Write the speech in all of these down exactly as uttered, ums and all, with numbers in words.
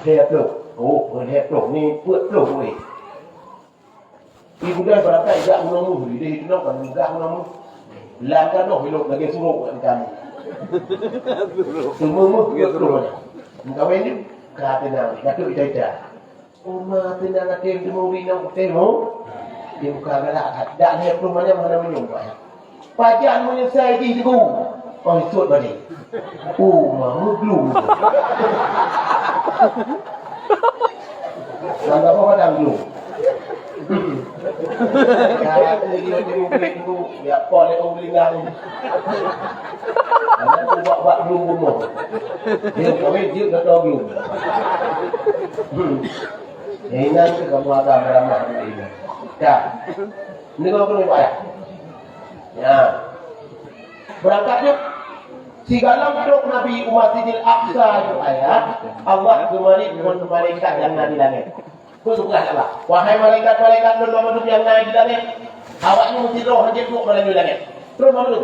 Lhèe ploh. Oh, lhèe ploh. Ni peuet ploh weh. Ibu dah beurangkat jak bunoe muh, di deh itu kan mudah bunoe muh. Lam gadoh ilok lagèe surok kat kamu. Semua muh peuet ploh. Meukawen ni, ka teunang, datuk ita-ita. Uma teunang até teumuri nyang kutéh mo. Dia buka galak that. Dak lhèe ploh manyam hana meunyoe, Pak. Pajan meunyeusai jih teungku. Oh, isut balik. Uma meuglung. Nang apa padang glung? Kalau aku dia teumuri teungku, ya apa lé orang bilang. Karena aku bak-bak glung bunoe. Dia kawin, dia kata glung. Hmm. Ingat ke kamu ada ramah ini? Dah. Dengar aku ni, Pak, ya. Ya. Beurangkat jeuet. Sigohlom trok Nabi u Masjidil Aqsa nyoe ayat, Allah geumari ngon malaikat nyang na di langèt. Peue geupeugah Allah, "Wahai malaikat-malaikat Lôn banmandum nyang na di langèt, awaknyan meusidroe han jeuet duek malam nyoe langèt." Trok banmandum.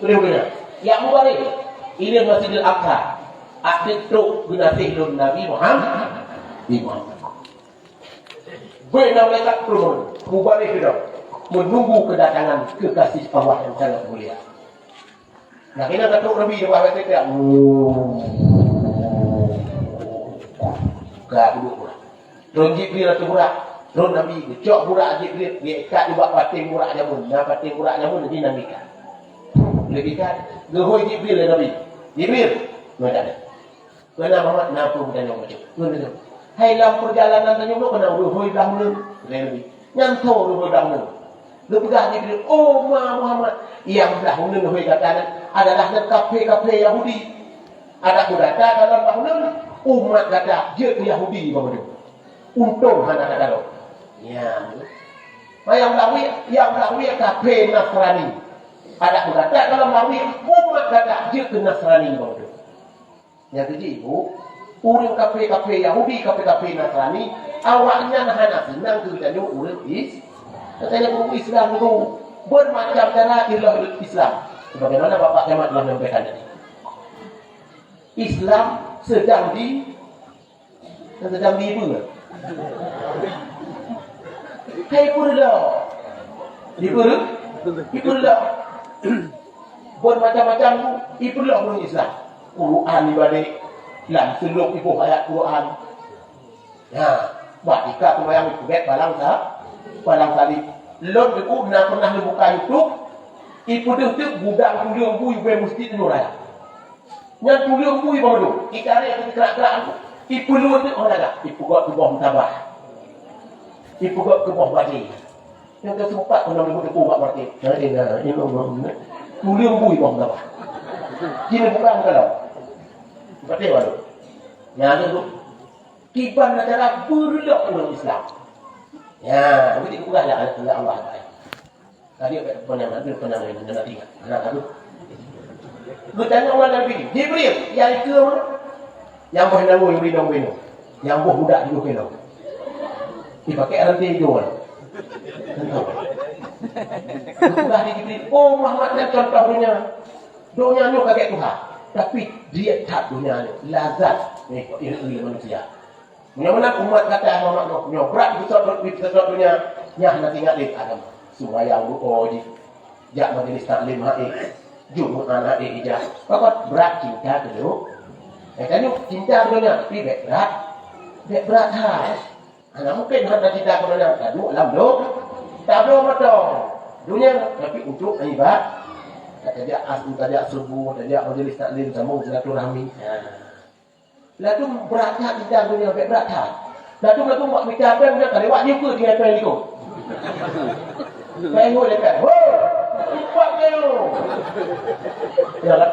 Tuléh ureueng nyan. Jak mubaréh. Ilèe Masjidil Aqsa. Até trok geunaséh Lôn Nabi Muhammad. Nabi Muhammad. Bèk na malaikat peureumeun, mubaréh keudroe, meununggu keudatangan keukasih Allah nyang sangat mulia. Nah, keunan ka trok Nabi di bawah bèk teuka. Ka duek burak. Tron Jibril ateueh burak. Tron Nabi geucok burak Jibril, geuikat nibak paténg burak jameun. Na paténg burak jameun di Nabi ka. Lé geuikat, geuhôi Jibril lé Nabi. "Jibril, nyoe dak." Keunan Muhammad na peue geutanyong bacut. Keunan, "Hai, lam peurjalanan tanyoe nyoe keunan ureueng hôi blah uneuen?" Kheun Nabi, "Nyan tho ureueng hôi blah uneuen." Geupeugah Jibril, "Oh, ma Muhammad, nyang blah uneuen hôi gata nyan adalah nyan kaphé-kaphé Yahudi. Adak gata ka lam blah uneuen, umat gata jeuet keu Yahudi banmandum. Untông hana gata lom." Nyan. Ma nyang blah wie, nyang blah wie kaphé Nasrani. Adak gata ka lam blah wie, umat gata jeuet keu Nasrani banmandum. Nyang keujih, Ibu, ureueng kaphé-kaphé Yahudi, kaphé-kaphé Nasrani, awaknyan hana seunang keu geutanyoe ureueng Is-, geutanyoe ureueng Islam nyoe. Bermacam cara ilah Islam. Sebagaimana Bapak Camat telah menyampaikan tadi. Islam sedang di, sedang di ibu. Hai pun dah. Ibu, ibu dah. Buat macam-macam tu, ipeuleuh ureueng Islam. Quran ibalik, lam seulôk iboh ayat Quran. Ha, bak tika seumayang ipeugèt palang sa-, palang saleb. Lôn teungku na pernah lôn buka YouTube, ipeudeuh teuk gudang tuleueng bui ubé Masjid Nur Raya. Nyan tuleueng bui banmandum, ikarek keu krak-krak tu, ipeuleueng teuk ngon lagak, ipeugöt keu boh meutabah. Ipeugöt keu boh bajèe. Nyang ka seumpat pernah meunyoe teupeue bak maté. La ilaha illallah. Tuleueng bui boh meutabah. Jih bukan kalau. Patéh baru. Nyan tu kiban cara beureuloh ureueng Islam. Ya, jadi bukanlah Allah Taala. Tadi apa pernah ada pernah ada tinggal. Anak aku. Geutanyoe ngon Nabi, "Jibril, nyang ikeu nyang boh nanggung nyang bri dong binoe, nyang boh budak di kilo." Dipakai rantai ijo lah. Udah di Jibril, "Oh, Muhammad nyan contoh donya. Donya nyoe kagèt tuha, tapi jeuet that donya nyoe, lazat nyoe, ilmu manusia." Meunyoe meunan umat gata Muhammad nyoe, nyoe brat geuseutôt, geuseutôt donya, nyan hana teuingat lé agama. Sumbayang, doa jih, jak majlis taklim hana ék, Jumat hana ék ijak. Pakon brat cinta keu donya. Eh, tanyoe cinta keu donya, tapi bèk brat. Bèk brat that. Hana mungken hana cinta keu donya, taduek lam do-, tabloe mantong. Donya, tapi untuk ibadat. Tajak as-, tajak subuh, tajak majlis taklim, sambung silaturahmi. Ha. Ladôm brat that idang donya, bèk brat that. Ladôm-ladôm bak mita péng nyan ka lewat jeuet keu tinggai péng likôt. Péng hôi lé péng. Hôi! Upah péng hôi! Ya kan?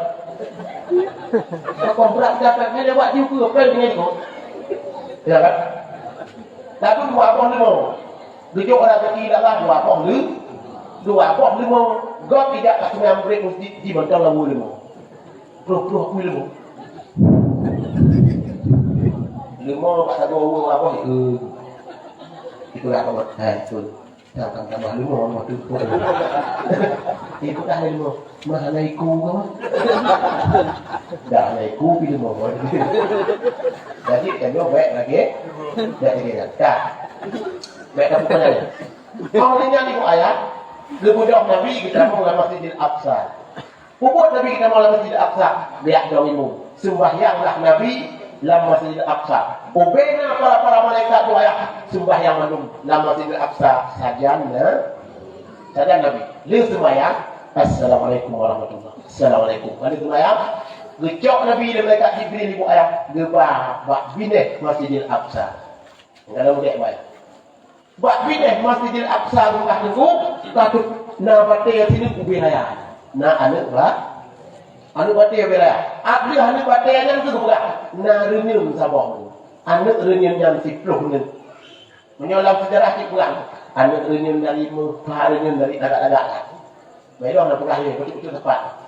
Pakon brat that péng lewat jeuet keu péng tinggai likôt. Ya kan? Ladôm dua boh leumo. Geujok rezeki Allah dua boh leu-, dua boh leumo. Gob ijak ka seumayang Maghrib meuseujid jimantong lam leumo. Ploh-ploh kui leumo. Leumo bak sagoe ureueng laboh, eh. Itulah kawan. Hai, betul. Dah kan tambah lima, lima tu. Ikut dah lima. Mah hana iku ke, mah? Dah hana iku, pi lima. Jadi, tanyoe bèk lagèe, bèk lagèe nyan. Dah. Bèk ka bukan lagèe. Kau ingat ibu ayah, geubeudôh Nabi geutamong lam Masjidil Aqsa. Peubuet Nabi geutamong lam Masjidil Aqsa, geujak dong imeum. Seumbahyanglah Nabi lam Masjidil Aqsa. Ubena para-para malaikat, ibu ayah, seumbahyang mandum lam Masjidil Aqsa. Sajan na, sajan Nabi. Lheuh seumbahyang, "Assalamualaikum warahmatullah. Assalamualaikum." Lheuh seumbahyang, geucok Nabi lé malaikat Jibril, ibu ayah, geuba bak binéh Masjidil Aqsa. Enggak ada mudah, ibu ayah. Bak binéh Masjidil Aqsa beungkah teungku, ka teuk na batèe sineuk ubé raya. Na aneuk ba-, aneuk batèe ubé raya. Abdôh aneuk batèe nyan keuh geupeugah, na reunyeun saboh. Aneuk reunyeun nyan siplôh neuk. Meunyoe lam seujarah cit peugah, aneuk reunyeun dari Mekah, reunyeun dari tagak-tagak. Baik, lôn na peugah lé, beutôi-beutôi tepat.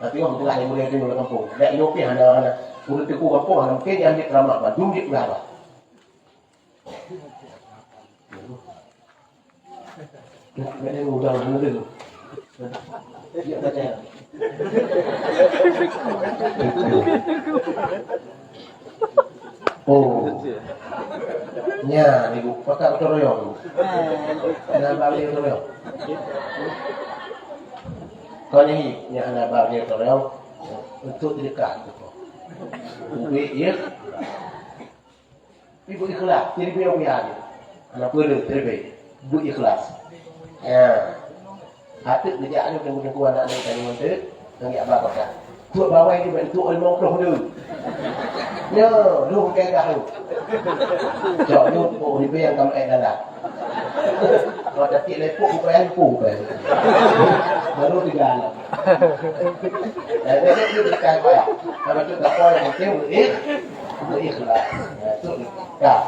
Tapi lôn peugah lé mulai dari kampung. Dak nyoe pih hana, hana. Ureueng teungku kampung hana mungkin nyan jeuet ceramah, bandum jeuet peugah bah. Oh. Nya, ibu, pakak gotong royong. Hana bak gotong royong. Kon nyan, nya hana bak gotong royong. Untuk sedekah. Ubit, ya. Tapi beu ikhlas, jadi beu biasa. Anak peue, terlebih beu ikhlas. Ya. Ateuk geujak nyoe teungku-teungku anak nyoe tadi ngon teuk, ngon jak ba kota. Tuek bawai nyoe bèk tuek limong ploh deuh. Nyoe, deuh keu dah tu. Cok nyoe, oh, ribèe nyang ka meu'èk dalam. Kalau dah tiek lepok, bukan yang pun, bukan. Baru tiga anak. Eh, besok dia berikan kau. Kalau tu tak kau yang penting, beu-, beu-ikhlas. Ya, tu dia. Dah.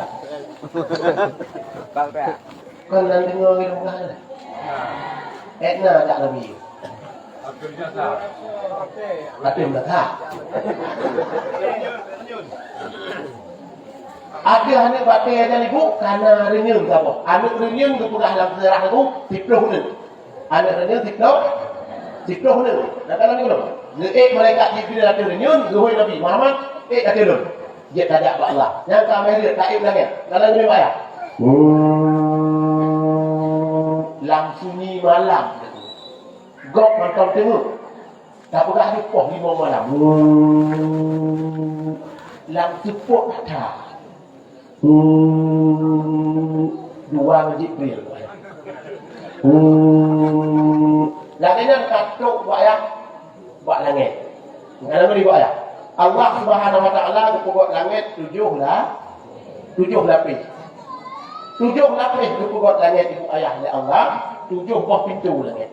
Kon nan deungoe lé muka nyan. Eh, na jak Nabi. Até meunasah. Até aneuk batèe nyan ibu, kana reunyeun saboh. Aneuk reunyeun geupeugah lam seujarah lagu, siplôh neuk. Aneuk reunyeun siplôh, siplôh neuk. Nah, kana nyoe. Geuék malaikat Jibril ateueh reunyeun, geuhôi Nabi Muhammad, ék ateueh lôn. Jeuet tajak bak Allah. Nyang ka meuheuet, taék langèt. Dalam nyoe ayah. Lam sunyi malam. Gob mantong teungeut. Tapeugah di poh limong malam. Lam seupôt atra. Dua Jibril. Lagèe nyan ka trok bak ayah. Bak langèt. Dalam ni bak ayah. Allah Subhanahu wa Taala geupeugöt langèt tujoh la-, tujoh lapéh. Tujoh lapéh geupeugöt langèt ibu ayah lé Allah, tujoh boh pintoe langèt.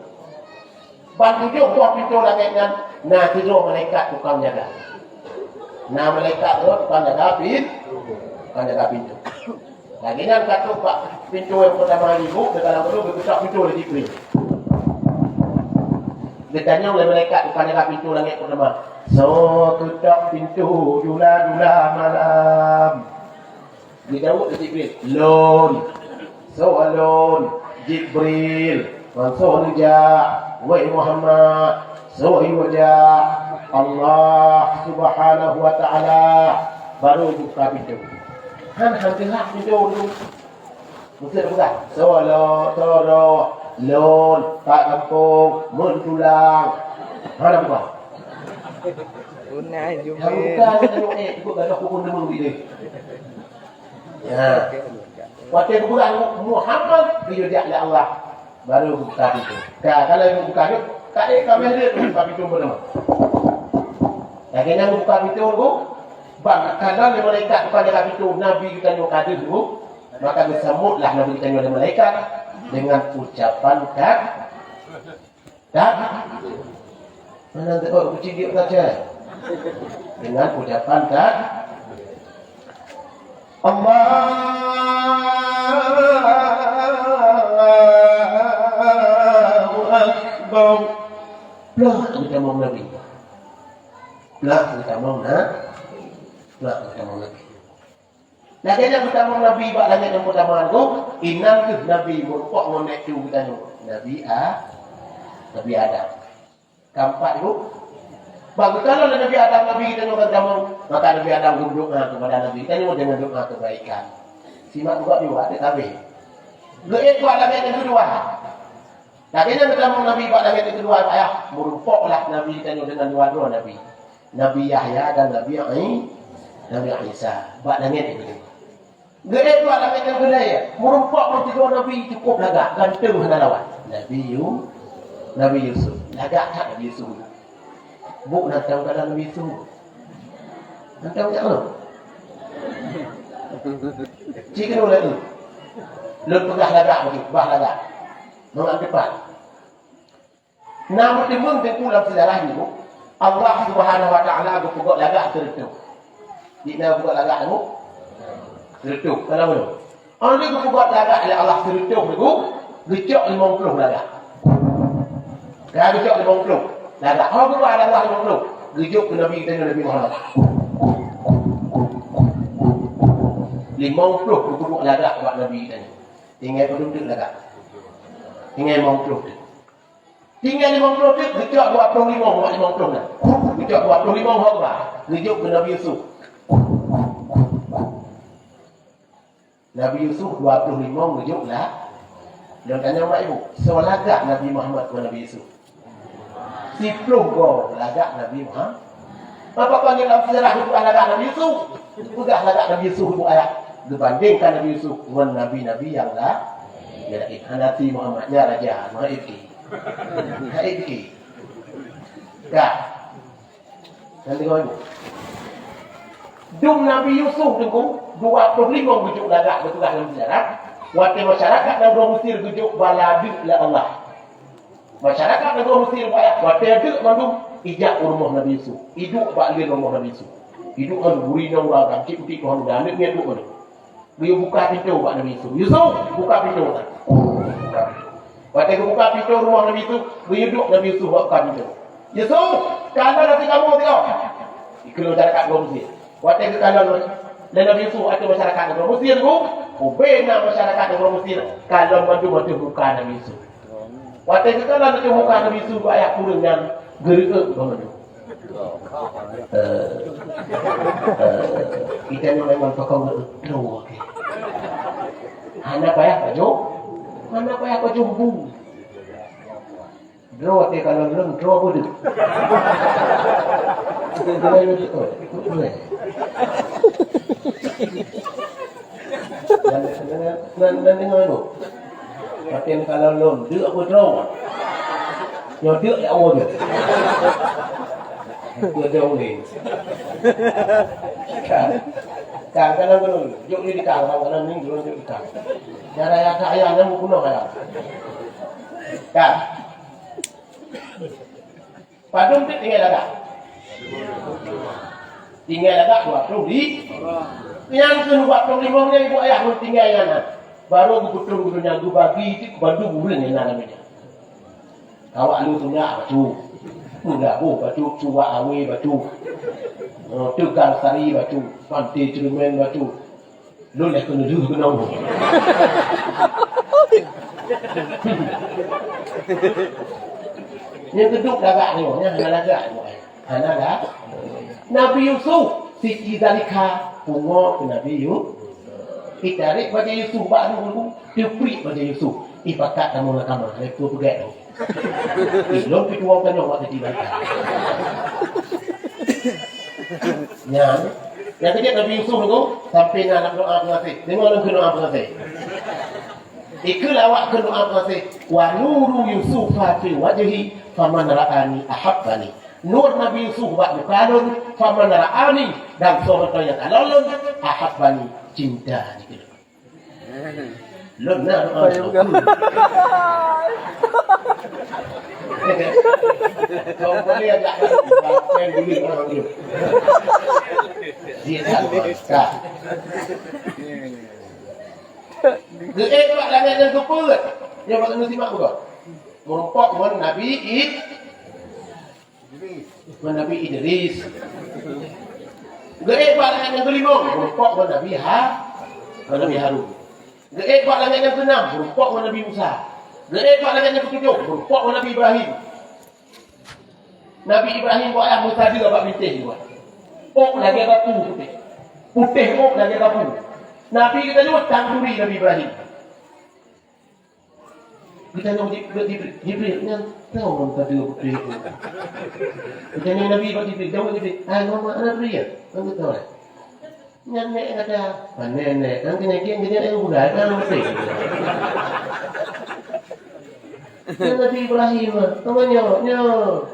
Ban tujoh boh pintoe langèt nyan na sidroe malaikat tukang jaga. Na malaikat droe tukang jaga pin-, tukang jaga pintoe. Lagèe nyan ka trok bak pintoe nyang peurtama ibu, dan dalam geuketok pintoe lé Jibril. Geutanyong lé malaikat tukang jaga pintoe langèt peurtama, "Soe ketok pintoe dula-dula malam?" Geujaweueb lé Jibril, "Lôn." "Soe lôn?" "Jibril." "Ngon soe neujak?" "Wahai Muhammad, soe neujak?" "Allah Subhanahu wa Taala." Baru buka pintoe. Han, han teuhah pintoe tu. Meusti peugah, "Soe lôn, soe droe, lôn, pat gampông, meutulang." Hana buka. Unai jumé. Hana buka, hana buka, eh, buka gadoh pukul lima bilik. Ya. Watèe geupeugah Mu-, Muhammad, geuyue jak lé Allah. Baru geubuka pintoe. Ka, kalau geubuka tu, ka, eh, ka meuheuet buka pintoe beureumoh. Lagèe nyan geubuka pintoe tu, bang, ka lheueh lé malaikat buka jaga pintoe, Nabi geutanyoe ka deuh tu, maka geusambotlah Nabi geutanyoe lé malaikat dengan ucapan ka-, Tak? Mana tengok kucing dia kata. Dengan ucapan tak? Allahu Akbar. Plak geutamong Nabi. Plak geutamong na-, plak geutamong Nabi. Lagèe nyan geutamong nabi bak langèt nyang peutama nyoe, inan kheueh nabi meurumpok ngon nèk tu geutanyoe, Nabi A-, Nabi Adam. Keempat, Ibu. Bak geukalon lé Nabi Adam, Nabi geutanyoe ka geutamong, maka Nabi Adam geumeudoa keupada Nabi geutanyoe deungon doa keubaikan. Simak buka dua, ada habéh. Geuék bak langèt nyang keudua. Lagèe nyan geutamong Nabi bak langèt nyang keudua, ayah, meurumpoklah Nabi geutanyoe deungon dua droe Nabi. Nabi Yahya dan Nabi Ai-, Nabi Isa. Bak langèt nyang keudua. Geuék bak langèt nyang keulhèe, meurumpok ngon sidroe nabi cukôp lagak, ganteng hana lawan. Nabi Yu-, Nabi Yusuf. Lagak that Nabi Yusuf. Bôh nantang dalam Nabi Yusuf. Nantang jak lôn. Cit keunoe lagèe. Lôn peugah lagak bagi, bah lagak. Ngon teumpat. Na meuteumèe teungku lam seujarah nyoe, Allah Subhanahu wa Taala geupeugöt lagak seureutôh. Di na geupeugöt lagak nyoe? Seureutôh. Kana beutôi? Óh lheueh geupeugöt lagak lé Allah seureutôh nyoe, geucok limong ploh lagak. Ka geucok limong ploh lagak. Ho geuba lagak limong ploh, geujok keu Nabi geutanyoe Nabi Muhammad. Limong ploh geupeugöt lagak bak Nabi geutanyoe. Tinggai padum teuk lagak? Tinggai limong ploh teuk. Tinggai limong ploh teuk, geucok dua ploh limong bak limong ploh nyan. Geucok dua ploh limong ho geuba, geujok keu Nabi Yusuf. Nabi Yusuf dua ploh limong geujok lah. Lôn tanyong bak ibu, soe lagak Nabi Muhammad ngon Nabi Yusuf? Siploh goe lagak Nabi Muhammad. Maka kon lam seujarah geupeugah lagak Nabi Yusuf. Geupeugah lagak Nabi Yusuf, ibu ayah. Geubandingkan Nabi Yusuf ngon nabi-nabi nyang la-, nyang laén. Hana si Muhammad nyan raja, Muhammad Ibki. Muhammad Ibki. Ka. Nyan deungoe dum Nabi Yusuf teungku, dua ploh limong geujok lagak geupeugah lam seujarah. Watèe masyarakat nanggroe Mesir geujok bala deuk lé Allah. Masyarakat nanggroe Mesir watèe deuk mandum ijak u rumoh Nabi Yusuf. Iduek bak leuen rumoh Nabi Yusuf. Iduek ngon gurèe nyoe ureueng agam cit putéh pohon muda, aneuk miet duek mandum. Geuyue buka pintoe bak Nabi Yusuf. "Yusuf, buka pintoe!" Buka pintoe. Watèe geubuka pintoe rumoh Nabi Yusuf, geuyue duek Nabi Yusuf bak buka pintoe. "Yusuf, kalon ateueh kamoe sigoe!" Dikeue masyarakat nanggroe Mesir. Watèe geukalon lé Nabi Yusuf ateueh masyarakat nanggroe Mesir, bu, ubé na masyarakat nanggroe Mesir kalon mandum ateueh muka Nabi Yusuf. Watèe geukalon ateueh muka Nabi Yusuf, ayah, ureueng nyan geureuek banmandum. Eh, eh, kita ni memang pakon droe, oke. Hana payah pajoh, hana payah pajoh bu. Droe teuh kalon lôn, droe peue deuh? Kita kena yang betul. Betul, eh? Dan, dan, dan, dan dengar tu. Tapi kalau lôn, deuk apa droe? Nyoe deuk ya Allah je. Dia ada orang lain. Kan, kan, kalau lôn, jok ni di kang, kalau ni, jok ni di kang. Cara yang tak ayah, nak bunuh ayah. Kan? Padum teuk tinggai lagak? Tinggai lagak dua ploh di-, nyang keu dua ploh limong nyan ibu ayah lôn tinggai nyan na. Baru geupeutrön geuh nyan geubagi cit keu bandum ureueng nyang na lam meja. Kawak lu tundak bacut, meulaboh bacut, cuwak awé bacut, eh, teugang sari bacut, panté ceureumen bacut. Lôn lé keuneuk lheueh keunoe. Nyang keudua lagak nyoe, nyang hana lagak nyoe. Hana lagak. Nabi Yusuf, Siti Zaliha, pungo keu Nabi Yu-, itarek bajèe Yusuf bak ruh, teupriek bajèe Yusuf. Ipakat kamoe lam kama, lé peue peugèt nyoe. Ilôn pih tuwoe keunoe wak teutimanta. Nyan, nyang keujeuet Nabi Yusuf nyoe, sampai na lam doa peungaséh. Deungö lôn kheun doa peungaséh. Ikheun lé awak kheun doa peungaséh. "Wa nuru Yusufa fi wajhi, faman ra'ani ahabbani." Nur Nabi Yusuf bak muka lôn, "faman ra'ani," dan soe mantong nyang kalon lôn, "ahabbani," cinta jih keu lôn. Lôn na doa. Ayo, bukan. Kau boleh agak main dulu orang dia. Dia tak suka. Geuék bak langèt nyang keupeuet. Nyoe bak simak buka. Meurumpok ngon Nabi Id-, ngon Nabi Idris. Geuék bak langèt nyang keulimong, meurumpok ngon Nabi Ha-, ngon Nabi Harun. Geuék bak langét nyang keunam, meurumpok ngon Nabi Musa. Geuék bak langét nyang keutujoh, meurumpok ngon Nabi Ibrahim. Nabi Ibrahim bak ayah meusadeue bak bintéh luwa. Ôk lagèe bapu putéh. Putéh ôk lagèe bapu. Nabi geutanyoe tan turi Nabi Ibrahim. Geutanyoe Jib-, Jib-, Jibril, nyan soe meusadeue putéh ôk. Geutanyoe Nabi bak Jibril, jaweueb Jibril, "Hai Muhammad, hana turi ya?" Kan geutanyoe. Nyan nèk gata. Pane nèk, kan keuneuk kieng keuneuk ilmu bukai, kan meusti. Nyan Nabi Ibrahim, teuma nyoe, nyoe.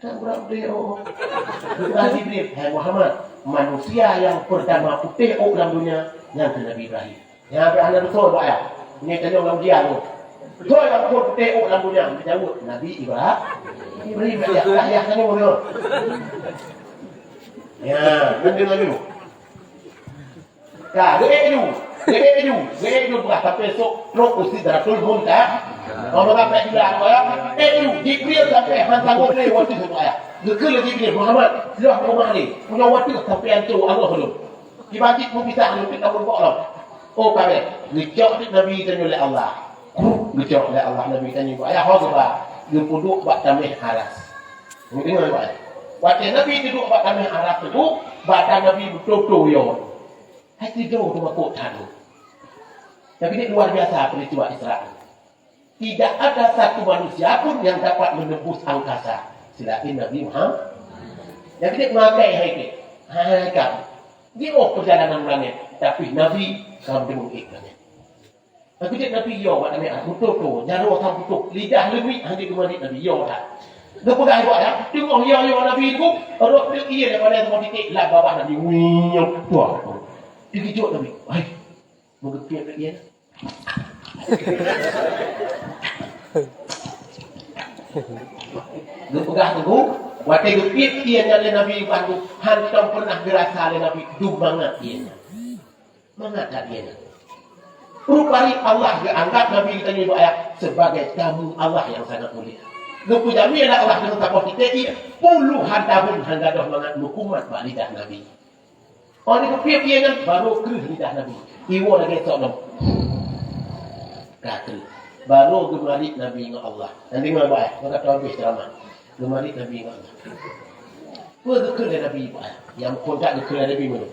Tak berat deh, oh. Bukan Jibril, hai Muhammad, manusia yang pertama putéh ôk lam dunia, nyan keuh Nabi Ibrahim. Nyan Ibrahim beutôi bak ayah. Ini tanyong lam dia tu. Beutôi nyang phôn putéh ôk lam dunia, dijaweueb Nabi Ibra-, Ibrahim. Ayah, ayah tanyong dia. Ya, nanti laju. Ka, geuék ju, geuék ju, geuék ju peugah sampai sôk trok u Sidratul Muntaha. Kalau sampai di dalam ayat, ék ju, Jibril sampai han sanggup lé watèe sôk ayat. Geukheun lé Jibril, "Muhammad, lheuh peugah lé, punya watèe sampai antu Allah lom. Tiba cit meupisah lom, kita berbok lom." Oh, ka bèk. Geucok di Nabi tanyoe lé Allah. Geucok lé Allah Nabi tanyoe bak ayah ho geuba, geupeuduek bak taméh aras. Nyoe deungö bak ayah. Watèe Nabi teuduek bak taméh aras teuk, badan Nabi beutôi-toi yo. Hai tido teumakot that. Tapi ini luar biasa peristiwa Isra. Tidak ada satu manusia pun yang dapat menembus angkasa selain Nabi Muhammad. Jadi dia menghargai hai ke. Hai kamu. Di oh perjalanan langit, tapi Nabi kamu di langit. Tapi dia Nabi yo mak Nabi ah, betul tu, jaroe sang betul, lidah leumiek hana geumarit Nabi yo that. Geupeugah buat dah, teungoh yo yo Nabi tu, roh dia iya daripada sama titik lah babah Nabi. Wih, tuah. Dikejut Nabi. Hai, meugeukheun kat dia. Geupeugah teungku, watèe geupiet ié nyan lé Nabi Ibrahim, hantom pernah geurasa lé Nabi dum mangat ié nyan. Mangat that ié nyan. Rupari Allah geuanggap Nabi geutanyoe ibu ayah sebagai tamu Allah yang sangat mulia. Geupeujami lé Allah deungon saboh titek ié, puluhan tahun han gadôh mangat meukumat bak lidah Nabi. Óh lheueh geupiep ié nyan, barô kreueh lidah Nabi. Iwoe lagèe sok lom. Ka kreueh. Barô geumarit Nabi ngon Allah. Nyan deungö baé, maka tu habéh ceramah. Geumarit Nabi ngon Allah. Peue geukheun lé Nabi baé? Nyang phôn that geukheun lé Nabi meunyoe.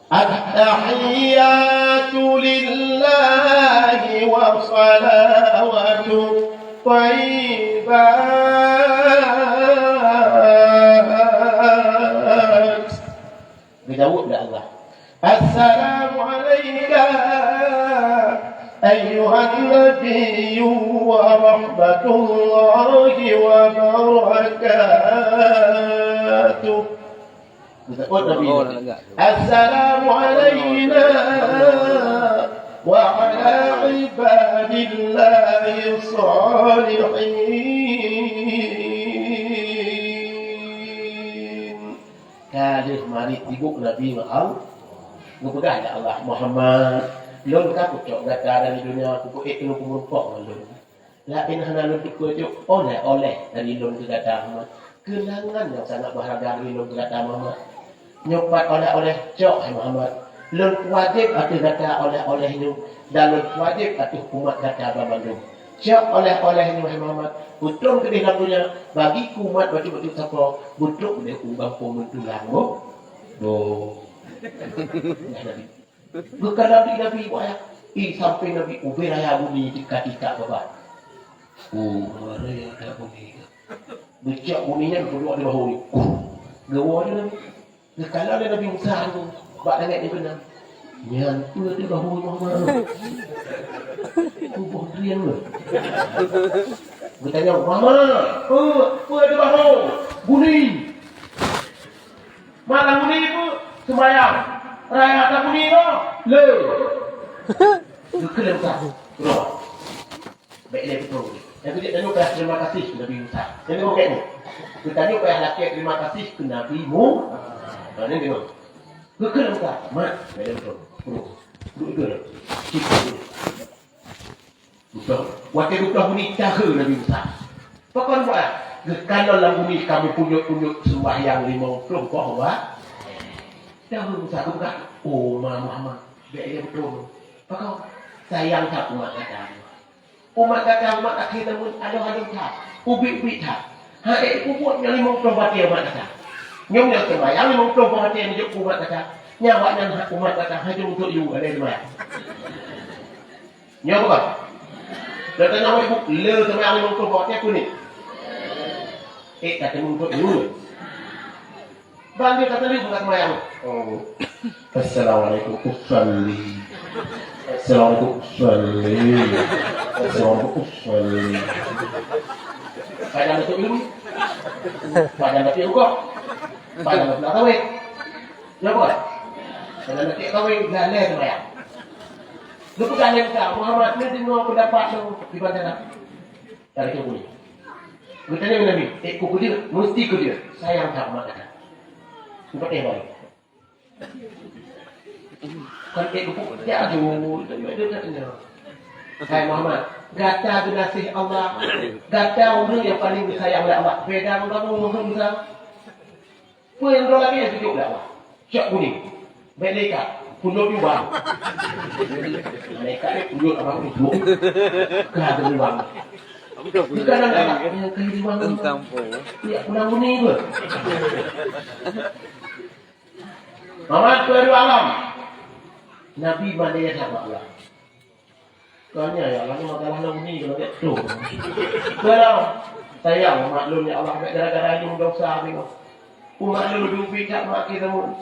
التحيات لله والصلوات الطيبات. Geujaweueb lé Allah. السلام عليك أيها النبي ورحمة الله وبركاته. Geuseuôt Nabi. Oh, nak lagak. السلام علينا وعلى عباد الله الصالحين. Ka lheueh marit sibok Nabi ngon Allah. Geupeugah lé Allah, "Muhammad, lôn ka kucok gata dari dunia, kupeuék keunoe keu meurumpok ngon lôn. Laén hana lôn teupeue cok oleh-oleh dari lôn keu gata, Muhammad. Keunangan nyang sangat berharga dari lôn keu gata, Muhammad. Nyoe pat oleh-oleh cok, hai Muhammad. Lôn wajéb ateueh gata oleh-oleh nyoe, dan lôn wajéb ateueh umat gata banmandum. Cok oleh-oleh nyoe, hai Muhammad, peutrôn keudeh lam donya, bagi keu umat bacut-bacut sapo, beutrok keudeh u gampông Meutulang, boh." Boh. Geukalon di Nabi buaya, i sampai Nabi ubé raya bunyi tika-tika babah. Oh, raya ada bunyi. Geucok bunyi nyan peuduek di bahu ni. Geuwoe di Nabi. Geukalon lé Nabi Musa tu bak langét nyang keunam. Nyan peue di bahu Muhammad? Tuboh drien le. Geutanyong, "Muhammad, peue, peue di bahu?" "Bunyi." "Mana bunyi peue?" "Seumayang." "Raya ata bunyi tu?" "Le." Geukheun lé Musa. Keudroe. Bèk lé beutôi. Nyang keujeuet tanyoe payah terima kasih keu Nabi Musa. Nyang keudua bèk nyoe. Tanyoe payah lakèe terima kasih keu Nabi Mu-, ha, nyan deungoe. Geukheun Musa, "Mat, bèk lé beutôi. Duek, duek, duek." Cit, duek. Beutôi. Watèe beutôi bunyi tahe Nabi Musa. Pakon buet? Geukalon lam bunyi ka meupunyot-punyot seumbahyang limong ploh boh wa-, Tahu sapeue ka? Oh, ma Muhammad, bèk lé beutôi. Pakon? Sayang that umat gata. Umat gata, umat akhé zaman, adoh-adoh that, ubit-ubit that. Ha, ék peubuet nyan limong ploh watèe umat gata. Nyoe nyan seumayang limong ploh watèe neujok umat gata. Nyan awaknyan umat gata hana jeuet untuk yue lé seumayang. Nyoe bukan? Dah tanya awak ibu, le seumayang limong ploh watèe kuning. Eh, kata untuk yue. Bang dia kata dia bukan seumayang. Oh. Assalamualaikum usalli. Assalamualaikum usalli. Assalamualaikum usalli. Padang Datuk Ilmu. Padang Datuk Ilmu. Padang Datuk Kawin. Ya bukan? Padang Datuk Kawin, dah leh seumayang. Lu pegang yang tak, Muhammad ni dengar pendapat lu di bandara. Dari tu boleh. Geutanyoe Nabi, "Eh, ku keu jeuet, meusti keu jeuet. Sayang that umat gata." Seupôt éh balik. Kon ék geupeubuet jak aju, hai Muhammad, gata geunaséh Allah, gata ureueng nyang paleng geusayang lé Allah. Beda ngon kamoe ureueng Islam. Peue nyang droe lagèe nyan jijok lé Allah. Siap bunyi. Bèk lé ikat. Peunyot ubang. Malaikat ni peunyot abang peunyot. Ka ada ubang. Bukan ada nyang kaya di ubang. Ya, pulang bunyi tu. Mamat kedua alam. Nabi mana ya sama Allah. Tanya, "Ya Allah, ni masalah lôn ni, kalau tak tu." Kalau sayang umat lôn, ya Allah, bèk gara-gara lôn dosa ni. Umat lôn dubi that mak kita mun.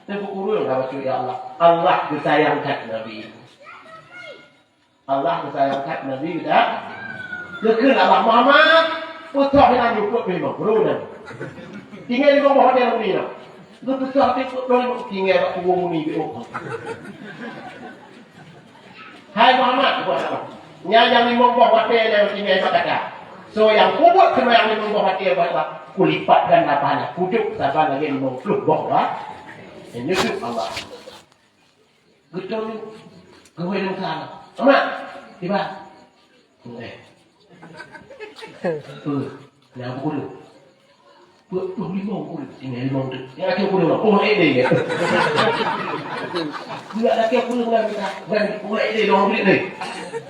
Teungku kureueng lah bacut, ya Allah. Allah geusayang that Nabi. Allah geusayang that Nabi, dah. Geukheun Allah Muhammad, peutoh hinan juput lima puluh nan. Tinggai lima boh dia lôn ni lah. Geupeutoh hati peuet boh lima, tinggai bak kubu muni di oh. Hai Muhammad, buat apa? Nyan nyang limong boh watèe nyang tinggai bak gata. So, nyang peubuet seumayang limong boh watèe bak Allah, kulipat ganda pahala, kujok saban lagèe limong ploh boh, ha? Nyang nyoe Allah. Geutanyoe, geuwé lam sana. Amat, tiba. Eh. Peue? Nyang aku kudeueng. Peuet ploh limong kudeueng. Tinggai limong tu. Nyang laki aku kudeueng. Oh, eh, deh, ya. Peuet laki aku kudeueng lah kita. Dan, oh, eh, deh, dong, deh.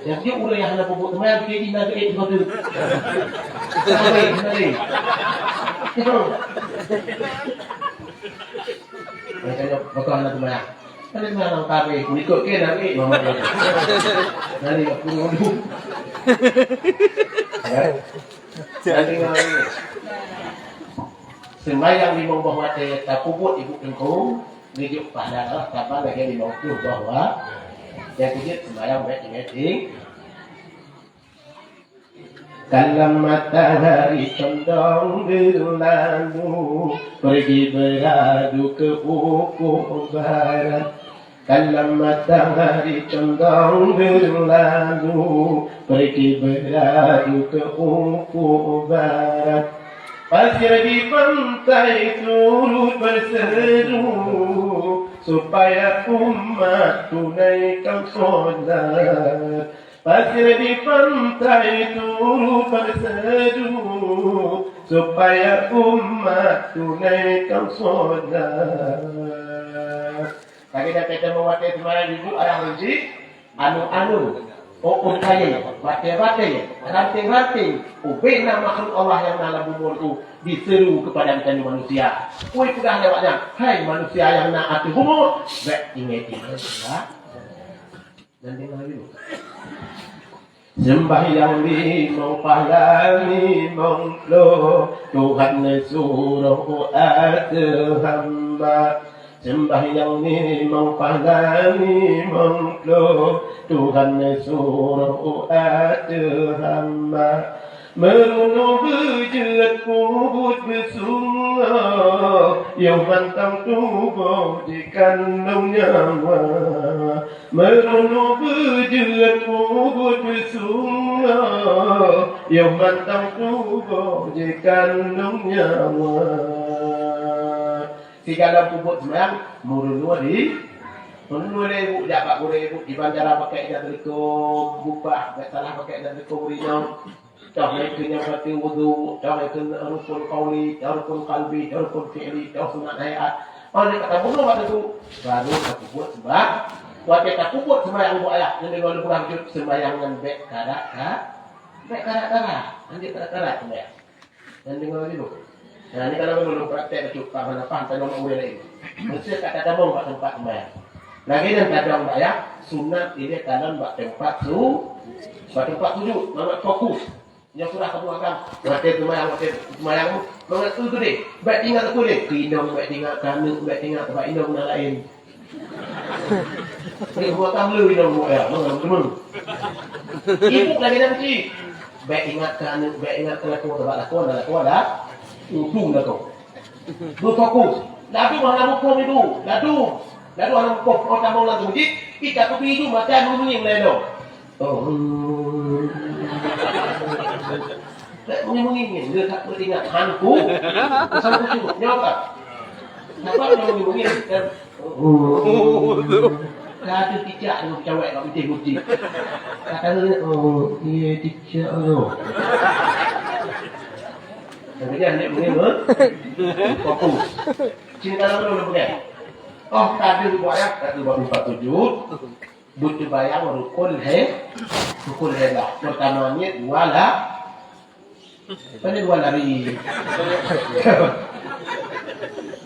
Nyang dia ureueng nyang hana peubuet teuma, dia di na, eh, betul. Sampai, sampai. Macam mana? Betul, anak teuma. Kan dia bilang, "Kami ikut ke Nabi Muhammad lagi." Nabi aku ngadu. Ya. Nabi ngadu. Sembahyang limong boh watèe tapeubuet ibu teungku, geujok pahala Allah, saban lagèe limong ploh boh watèe. Nyang keujeuet sembahyang bèk tinggai-tinggai. Kalau matahari condong berlalu, pergi beradu ke ufuk barat. Kalau matahari condong berlalu, pergi beradu ke ufuk barat. Pasir di pantai turut berseru, supaya umat tunaikan solat. Pasir di pantai turut berseru, supaya umat tunaikan solat. Lagèe nyan, watèe seumayang ibu arah meuseujid, anu-anu, u'uh kayèe, batèe-batèe, ranting-ranting, ubé na makhluk Allah nyang na lam bumoe nyoe diseru keupada geutanyoe manusia. Ui peugah lé awaknyan, "Hai manusia nyang na ateueh bumoe, bèk tinggai-tinggai." Dan dengar dulu. Sembahyang limong pahla limong ploh, Tuhan neusuroh u ateueh hamba. Sembahyang limong pahla limong ploh, Tuhan neusuroh u ateueh hamba. Meurunoe beujeuet peubuet beusunggoh, yoh mantong tuboh jikandong nyawa. Meurunoe beujeuet peubuet beusunggoh, yoh mantong tuboh jikandong nyawa. Sigala peubuet seumayang, meurunoe di, meurunoe lé ibu, jak bak gurèe ibu, di bandara pakèk ijazah teulikong, bubah, bèk salah pakèk ijazah teulikong rinong. Toh na ikheun nyang bateue wudu, toh na ikheun rukun qauli, toh rukun qalbi, toh rukun fi'li, toh sunat haiat. Oh, nyoe ka tabunoe bak teungku, baru tapeubuet seumba-, watèe tapeubuet seumbahyang buet ayah, nyan lôn peugah jeuet seumbahyang nyan bèk karat-ka-, bèk karat-karat, hanjeuet karat-karat seumbahyang. Nyan deungö dulu. Nah, nyoe kalau lôn praktek bacut, paham hana paham, tanyong bak ureueng laén. Meusé ka tatamong bak teumpat seumbahyang. Lagèe nyan tadong bak ayah, sunat ilèe kalon bak teumpat su-, bak teumpat sujud, mangat fokus. Nyoe surah ka buka kan. Watèe seumayang, watèe seumayang, mangat eu keudeh. Bèk ingat keu udeh. Keu inong bèk ingat, keu aneuk bèk ingat, sabab inong na laén. Bèk buat tam le inong buat ya, mangat teuma. Ibu lagèe nyan cit. Bèk ingat keu aneuk, bèk ingat keu lakoe, sabab lakoe na lakoe dah. Ujong lakoe. Beufokus. Ladôm hana muphom ibu. Ladôm. Ladôm hana muphom. Oh, tamong lam masjid, ita kubi ibu mata munyi mulai lom. Oh. Tak munyi-munyi ni, dia tak pernah ingat hantu. Pasal aku cuba. Nyawa tak? Nampak dia munyi-munyi kan? Oh. Kata cicak tu cawek kat putih-putih. Kata dia, oh, iya cicak tu. Kemudian dia munyi, fokus. Cinta lalu dia pegang. Oh, tadi buat ayat, tadi buat empat tujuh. Beuseumayang rukon he, rukon he lah. Pertama niet dua la-, apa ni dua lari?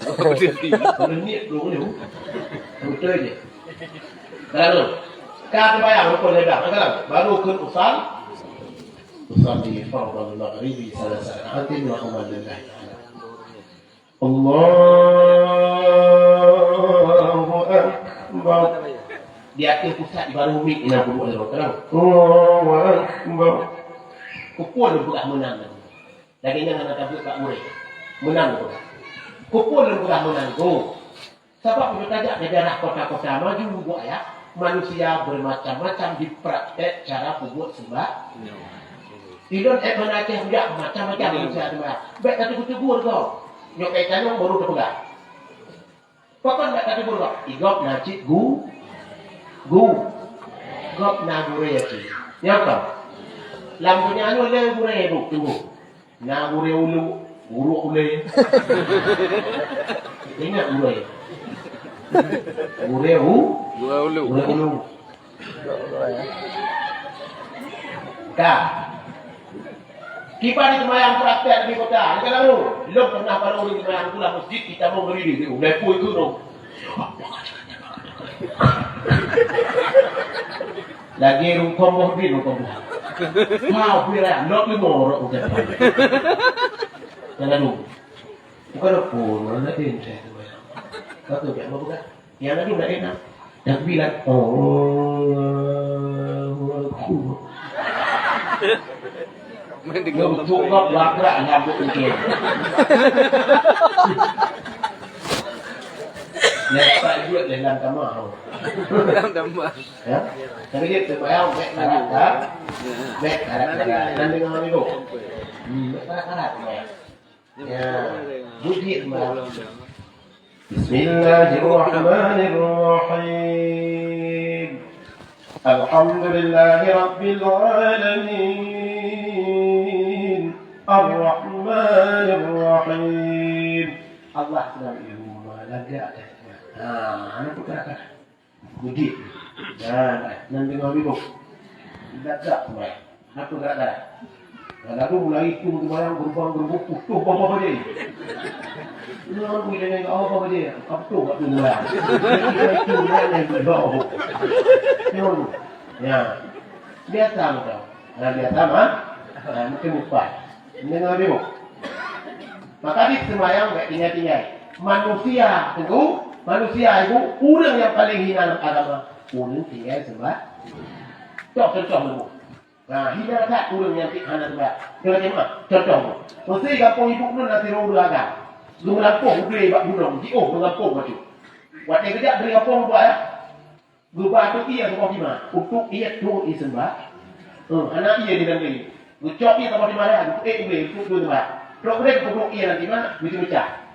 Kalau niet dulu. Betul je. Lalu, ka seumayang rukon he lah. Sekarang, baru keu usal. Usalli fardhal maghribi salasa rak'atin wa usalli lillahi ta'ala. Allahu Akbar. Di ateueh pusat baru mit inong peubuet lom. Allahu Akbar. Keupeue lôn peugah meunan? Lagèe nyan hana tabeuet bak ureueng. Meunan lôn peugah. Keupeue lôn peugah meunan? Go. Sabab meunyoe tajak daerah kota-kota maju buet ayah, manusia bermacam-macam dipraktek cara peubuet seumba-, ilôn ék hana Aceh bujak macam-macam manusia seumba-, bèk tateugur-teugur gob. Nyoe kaitan nyoe baru teupeugah. Pakon bèk tateugur gob? Igob na cit gu-, gu-, gob na gurèe cit. Nyoe kon. Lam donya nyoe lé gurèe bu, tunggu. Na gurèe ulu, gurèe ulèe. Ingat gurèe. Gurèe u-, gurèe ulu. Gurèe ulu. Ka. Kiban di seumayang praktek di kota. Ni kan lalu. Lôn pernah baru di seumayang pula masjid, kita mau ngeri di. Ulèe pui tu tu. Lagèe rukon boh bin, rukon boh. Ha, bira, lok lima orang udah. Jangan dulu. Bukan apa, mana dia yang saya tu. Kau tu, jangan buka. Yang lagi nak enak. Takbiran. Allahu Akbar. Main dengan betul kau, labrak nyambut ni. Lepas duit dalam kamar. Dalam kamar. Ya? Tapi dia terbayang, baik karat, tak? Baik karat, karat. Dan dengan orang ibu. Hmm, baik karat, karat, baik. Ya. Budi, baik. Bismillahirrahmanirrahim. Alhamdulillahirabbil alamin. Arrahmanirrahim. Allah sedang di rumah, lagak dah. Ha, anak pun karat-karat. Mudik. Nah, nan deungoe bingung. Lagak tu, eh. Kenapa gerak-gerak? Nah, lalu mulai itu sembahyang berubah-berubah, utuh bapa dia. Ini orang punya nenek, oh, bapa dia. Apa tu, apa tu, sembahyang? Itu, itu, itu, itu, itu. Ya. Biasa macam. Nah, biasa mah. Nah, mungkin lupa. Mendengar bingung. Maka di sembahyang bèk tinggai-tinggai. Manusia, teungku, manusia ibu, ureueng nyang paleng hina lam agama, ureueng tinggai seumbah-, toh contoh lom. Nah, hina that ureueng nyang hana seumbah-, contoh lom. Meusé gampông ibu lôn na sidroe ureueng agam. Geumeulampôh udé bak gunong, jiôh meugampông bacut. Watèe geujak dari gampông buet, Geuba trok ié saboh tima, untuk ié trok ié seumbah. Eh, hana ié di dalam ié. Geucok ié saboh tima dah, untuk ék ubé, untuk dua seumbah. Trok ubé, untuk ié dalam tima, meucah-meucah.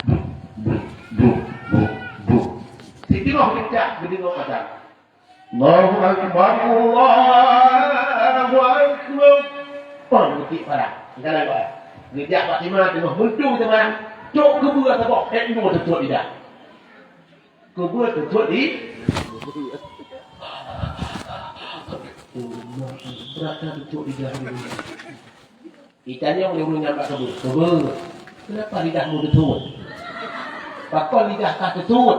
Bruk, bruk, bruk, bruk, bruk. Siti roh meucah, geudeungoe azan. Allahu Akbar, Allahu Akbar. Pang meutik parah. Enggak ada apa. Geujak bak tima, tengok muntung teuma. Trok geubeue saboh, ék dua teutuek lidah. Keubeue teutot di. Brat that teutot di dalam. Itanyong lé ureueng nyang bak keubeue, "Keubeue, kenapa lidahmu teutot? Pakon lidah kah teutot?"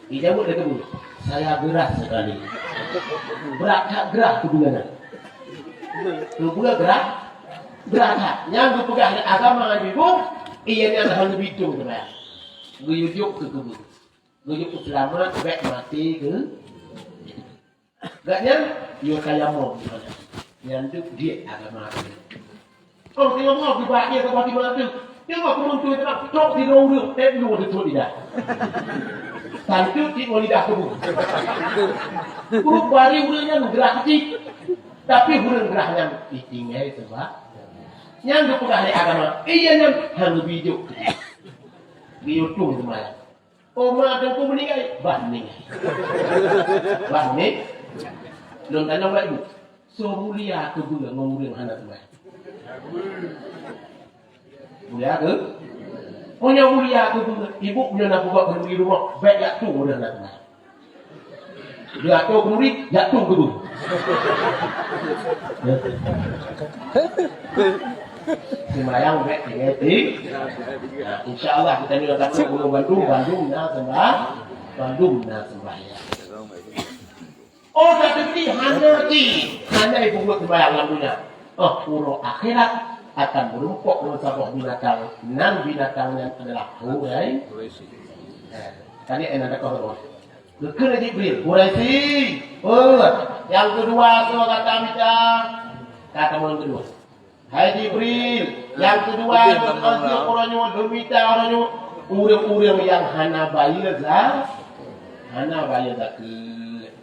Ijaweueb lé keubeue, "Saya gerah sekali." Brat that gerah keubeue nyan. Keubeue gerah, gerah that. Nyang geupeugah lé agama nibak, iya nyan hana bidong teubayang. Geuyue jok keu keubeue. Geuyue peuseulamat bék maté geu. Gobnyan, yue tayamom di mana? Nyan deuh diet agama. Oh, tayamom di bak dia keupada mata. Tengok keumeuntu itu nak tok di ureueng, eh, lu di tu lidah. Tantu di lidah tu. Ureueng bari ureueng nyan gerah cit. Tapi ureueng gerah nyan ditinggai sebab nyan geupeugah lé agama. Iya nyan hana bijok. Diutung seumayang. Oma Teungku meuninggai, bah meuninggai. Bah meuninggai. Lôn tanyong bak ibu, soe mulia keubeue ngon ureueng hana tuai? Mulia keu? Meunyoe mulia keubeue, ibu meunyoe na peubuet keuneuk di rumoh, bék jak tueng ureueng hana tuai. Dia tu keuneuk, jak tueng keubeue. Seumayang bék tinggai di. Nah, insya Allah kita ni akan geutanyoe bandum, bandum na sembah, bandum na sembahyang. Oh, tapi hana di, hana ibu buat sembahyang dalam dunia. Oh, uroe akhirat akan meureumpok ngon saboh binatang, nan binatang nyan adalah hurai. Eh, tadi enak dekat. Geukheun lé Jibril, "Quraisy, oh, nyang keudua soe gata mita?" Kata nyang keudua, "Hai Jibril, nyang keudua lôn azeub uroe nyoe, lôn mita uroe nyoe, ureueng-ureueng nyang hana bayeue za-, hana bayeue zakeuet."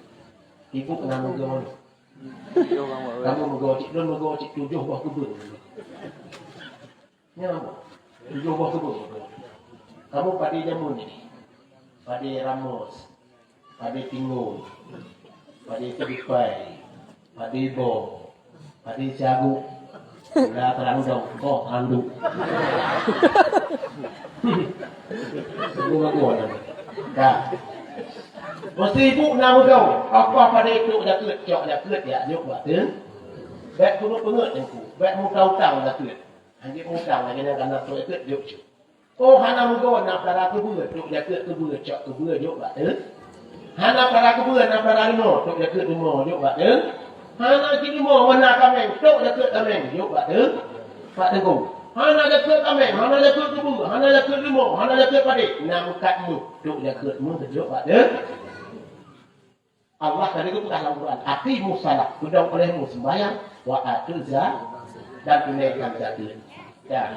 Ibu na meugoe. Kamoe meugoe cit, lôn meugoe cit tujoh boh keubeuen. Nyan apa? Tujoh boh keubeuen. Kamoe padé jameun nyan. Padé ramos, padé tinggung, padé seudipai, padé bom, padé siaguk, gula keurandong, boh kanduk. Sungguh bagus nama. Dah. Meusti ibu na meugoe, apa padé tok jakeuet, cok jakeuet, jak jok bak teung. Bék keuneuk peungeut teungku, bék muta utang jakeuet. Hanjeuet mutang lagée nyan kana trok jakeuet jok cit. Oh, hana meugoe na peutara keubeue, trok jakeuet keubeue, cok keubeue jok bak teung. Hana peutara keubeue na peutara rumoh, trok jakeuet rumoh jok bak teung. Hana cit rumoh na kaméng, trok jakeuet kaméng jok bak teung. Bak teungku. Hana jakeuet kaméng, hana jakeuet keubeue, hana jakeuet rumoh, hana jakeuet padé, na meukat meuh, trok jakeuet meuh jok bak teung. Allah tadi geupeugah lam Quran, "Aqimus shalah, peudong olehmu sembahyang, wa atuz za-, dan tunaikan zakeuet." Ya.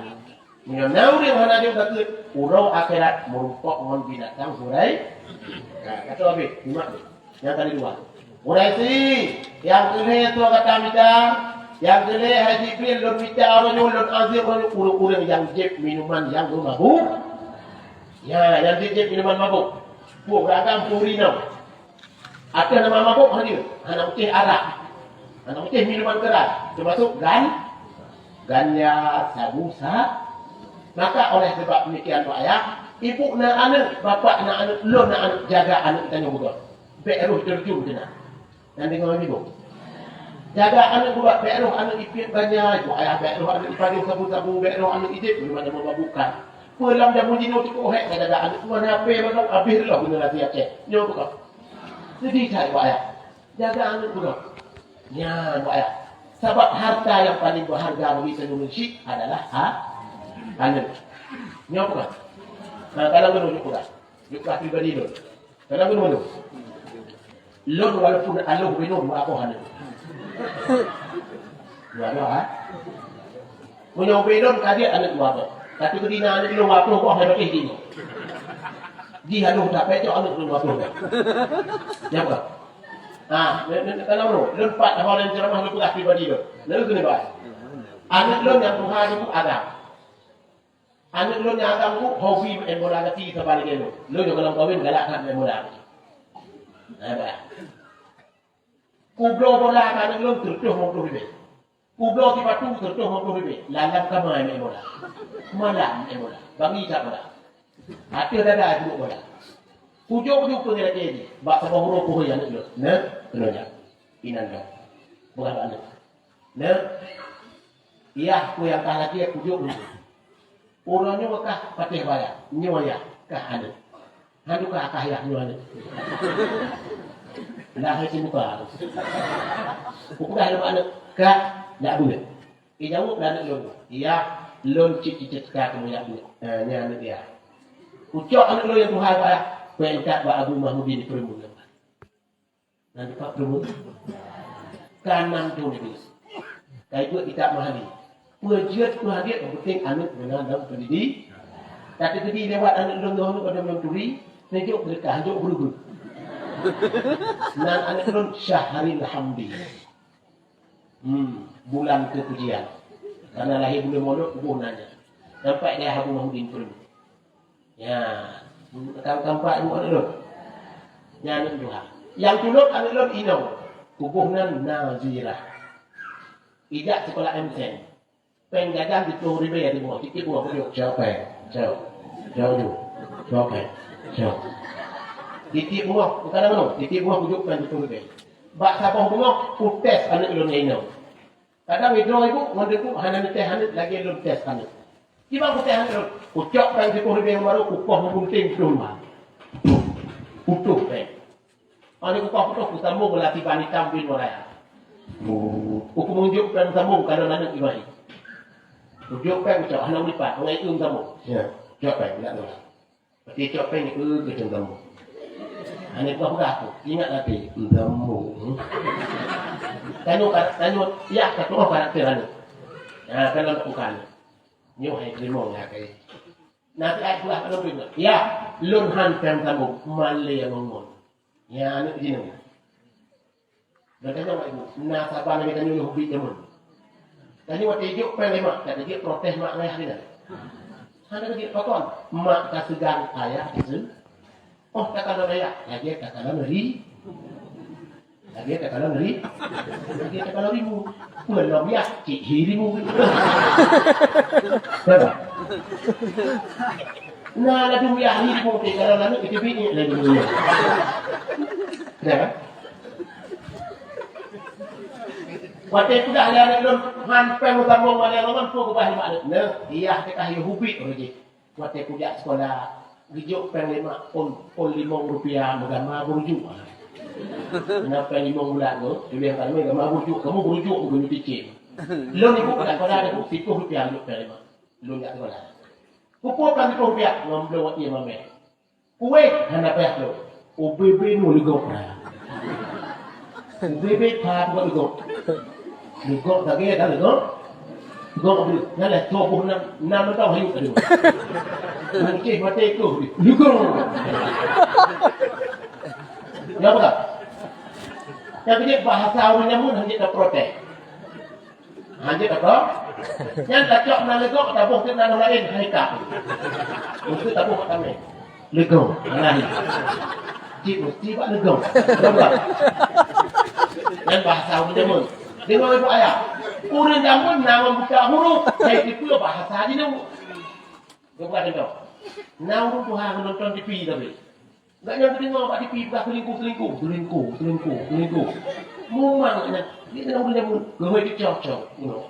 Meunyoe na ureueng hana jok zakeuet, uroe akhirat meurumpok ngon binatang hurai. Nah, kata habéh, simak ni. Nyang kali dua. Quraisy, nyang keu lhée soe gata mita, nyang keu lhée hai Jibril lôn mita uroe nyoe lôn azeub uroe nyoe ureueng-ureueng nyang jieb minuman nyang meumabök. Ya, nyang jieb minuman mabök. Peue ragam peue rinong. Ateueh nama mabök hana, hana meutéh arak, hana meutéh minuman keuras, teumasok gan-, ganja, sabu, sa-, maka oleh sebab demikian, Pak Ayah, ibu na aneuëk, bapak na aneuëk, lôn na aneuëk, jaga aneuëk tanyoe beugöt. Bék roh terjun keunan. Dan deungoe ibu. Jaga aneuëk beugöt, bék roh aneuëk ipiep ganja, ibu ayah bék roh aneuëk ipajoh sabu-sabu, bék roh aneuëk idéb, di mana memabukkan. Peue lam jameun jinoe cukôp hék ka jaga aneuëk, tuan H P mantong habéh lom generasi Aceh. Nyoe beugöt. Jadi, hai buaya, jaga aneuëk beudôh. Nyan buaya. Sabab harta nyang paleng beuharga bagi tanyoe manusia adalah a-, aneuëk. Nyoe bukan. Nah, kalau keunoe jok peugah. Jok peugah pribadi lôn. Kalau keunoe lôn. Lôn walaupun aloh binoe dua boh aneuëk. Dua boh, ha? Meunyoe ubé lôn ka jeuet aneuëk dua boh. Tapi keu dina aneuëk lôn dua ploh boh hai batéh jih. Jih aneuëk tapécok aneuëk lôn dua ploh boh. Nyan peugah. Ha, lôn, lôn, lôn, lôn pat ho lôn ceuramah lôn peugah pribadi lôn. Lôn keuneuk bahas. Aneuëk lôn nyang tuha nibak agam. Aneuëk lôn nyang agam nibak hobi main bola gaki saban lagée lôn. Lôn nyang gohlom kawen galak that main bola. Nah, bah. Kubloe bola keu aneuëk lôn sireutôh limong ploh ribée. Kubloe sipatu sireutôh limong ploh ribée, lam kama main bola. Malam main bola. Bangi that bola. Ateueh dada jeuet bola. Kujok-kujok peue lagèe jih. Bak saboh uroe kuhôi aneuk lôn. Neu, keunoe jak. Inan lôn. Peugah bak aneuk. Neu, yah peue nyang kah lakèe kujok lôn. Uroe nyoe kah patéh baya. Nyoe yah kah aneuk. Hantu kah, kah yah nyoe aneuk. Lahé simuka. Kupeugah lé bak aneuk, "Kah, jak beuet." Ijaweueb lé aneuk lôn, "Yah, lôn cit-cit ka keumeujak beuet." Eh, nyan aneuk yah. Kucok aneuk lôn nyang tuha bak yah, péng that bak Abu Mahmudin Peureumeun. Nan teumpat peureumeun. Ka nam thôn lé. Ka ibeuet kitab Mahalli. Peue jeuet, peue hana jeuet, nyang penting aneuk meunan lam pendidik. Ka teukeudi lewat aneuk lôn nyoe, aneuk lôn turi, neujok seudeukah, jok beureugueng. Nan aneuk lôn Syahril Hamdi. Hmm, bulan kepujian. Karena lahé buleuen Molot, kuboh nan nyan. Sampai di Abu Mahmudin Peureumeun. Ya, tam-, tampak ibu aneuk lôn. Nyan aneuk tuha. Nyang tulok aneuk lôn inong. Kuboh nan Nazirah. Ijak sikolah M T N. Péng jajan siplôh ribèe di bumoe, tiep-tiep bumoe kujok, siapa? Siapa? Siapa tu? Siapa? Siapa? Tiep-tiep bumoe, bukan nama, tiep-tiep bumoe kujok péng siplôh ribèe. Bak saboh bumoe, kutés aneuk lôn nyang inong. Kadang idroe ibu ngon teungku hana neutés aneuk, lagèe lôn tés aneuk. Kiban kutés aneuk lôn, kucok péng siplôh ribèe nyang barô, kukoh meugunting siplôh ribèe. Putôh péng. Aneuk kukoh putôh, kusambông lam tiban itam bin waraya. Uku meujok péng sambông, kalon aneuk ibai. Kujok péng, kucok, hana ulipat, ngon ié sambông. Ya, cok péng, nak tolak. Pati cok péng, eh, keu sambông. Aneuk kukoh peugah aku, ingat até, sambông. Tanyoe ka-, tanyoe, ya, ka tu'oh karakter aneuk. Ha, kalon bukan. Nyoe hai teurimong ya kai. Nah, si ai peugah pada lôn, ya, lôn han péng sambông, malèe ngon ngon. Ya, aneuk jinoe. Dan tanyong mak ibu, na saban lagèe tanyoe yôh ubit jameun. Tanyoe watèe jok péng lé mak, ka jeuet protes mak ayah deungon. Hana jeuet pakon, mak ka seugan ayah ka seu-, oh, takalon ayah, lagèe takalon ri-, lagèe takalon ri-, lagèe takalon rimu. Peue lom yah, cit hi rimu. Betul? Na ladum yah hi rimu, takalon aneuk, itu bini lagi dulu. Ya kan? Watèe peugah lé aneuk lôn, han péng meutamong malèe ngon ngon, peue keubah nibak aneuk? Neu, yah teuka yôh ubit roh jih. Watèe kujak sikola, geujok péng lima, pon, pon limong rupiah meugama geurujuk. Na péng limong bulan tu, tuléh kamoe gama geurujuk, kamoe geurujuk geurujuk ticém. Lôn ibu dak sikola, ibu, siplôh rupiah geujok péng lima. Lôn jak sikola. Kupeue péng siplôh rupiah? Ngon bloe ié mamèh. Kuweh hana payah lom. U B B nu leugok na. U B B pha buat leugok. Leugok lagèe dah leugok. Leugok abri. Nyan lah tujoh puluh enam, enam taun hayeu tadi. Mungkin mati tu. Leugok. Ya bukan? Tapi dia bahasa orang nyamun hanya tak protes. Ha, jeuet apa? Nyan tacok na leugok, taboh teuk na laén, hai kap. Meusti taboh bak tamèh. Leugok, laén. Cit meusti bak leugok. Leugok. Nyan bahasa ureueng jameun. Deungoe ibu ayah. Ureueng jameun na ngon buta huruf, hai tipeue bahasa jinoe. Geupeugah contoh. Na ureueng tuha nonton T V tapi. Gobnyan geudeungoe bak T V peugah selingkuh, selingkuh, selingkuh, selingkuh, selingkuh. Mumang gobnyan, dia kena ureueng jameun, geuhôi dicok-cok, bunoe.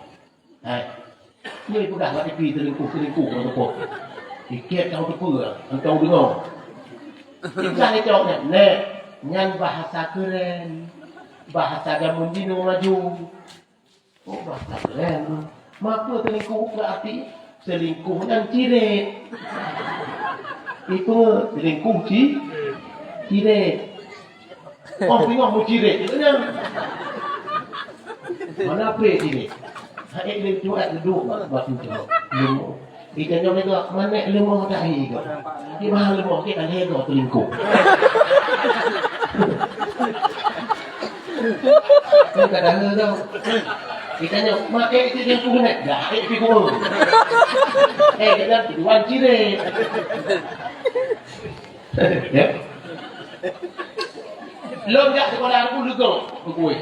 Hai. Nyoe peugah bak T V selingkuh, selingkuh, ureueng teupeue. Ikat kau teupeue, entong deungoe. Peugah dicok nyan, nèk, nyan bahasa keuren. Bahasa jameun jinoe maju. Oh, bahasa keren. Maka selingkuh berarti selingkuh nyan cirek. Itu selingkuh ci-, cirek. Oh, tengok mu cirek. Itu nyan. Mana apa cirek? Hai, dia cuak duduk bak, bak pintu. Leumo. Ikan nyong lego, manek leumo dah hi go. Di mana leumo, kita lego selingkuh. Kan kadang tu. Kita nyok, mak, eh, itu dia pun kena. Dah, eh, pi gua. Eh, dia bilang, tuan ciri. Ya. Lom jak sekolah aku legok, aku kuih.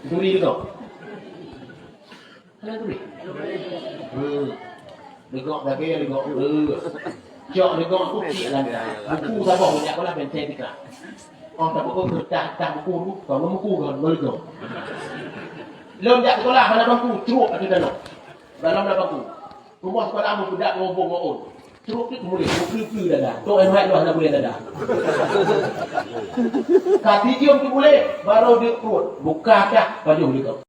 Duri legok. Hana turi. Hmm. Legok daging, legok. Eh. Cok ligong aku cik lantai. Buku saboh jak sekolah benteng tika. Oh, tapi kau kertas, kertas buku tu, kau ngon buku kau, ngon ligong. Lôn jak sekolah, hana bangku, trok atu dalam. Dalam na bangku. Rumoh sekolah mu peudak ngobong ngon. Trok tu mulai, mu pleu-pleu dada. Tok em hai lu hana boleh dada. Ka tijeum tu boleh, baru dia perut. Buka dah, pajoh ligong.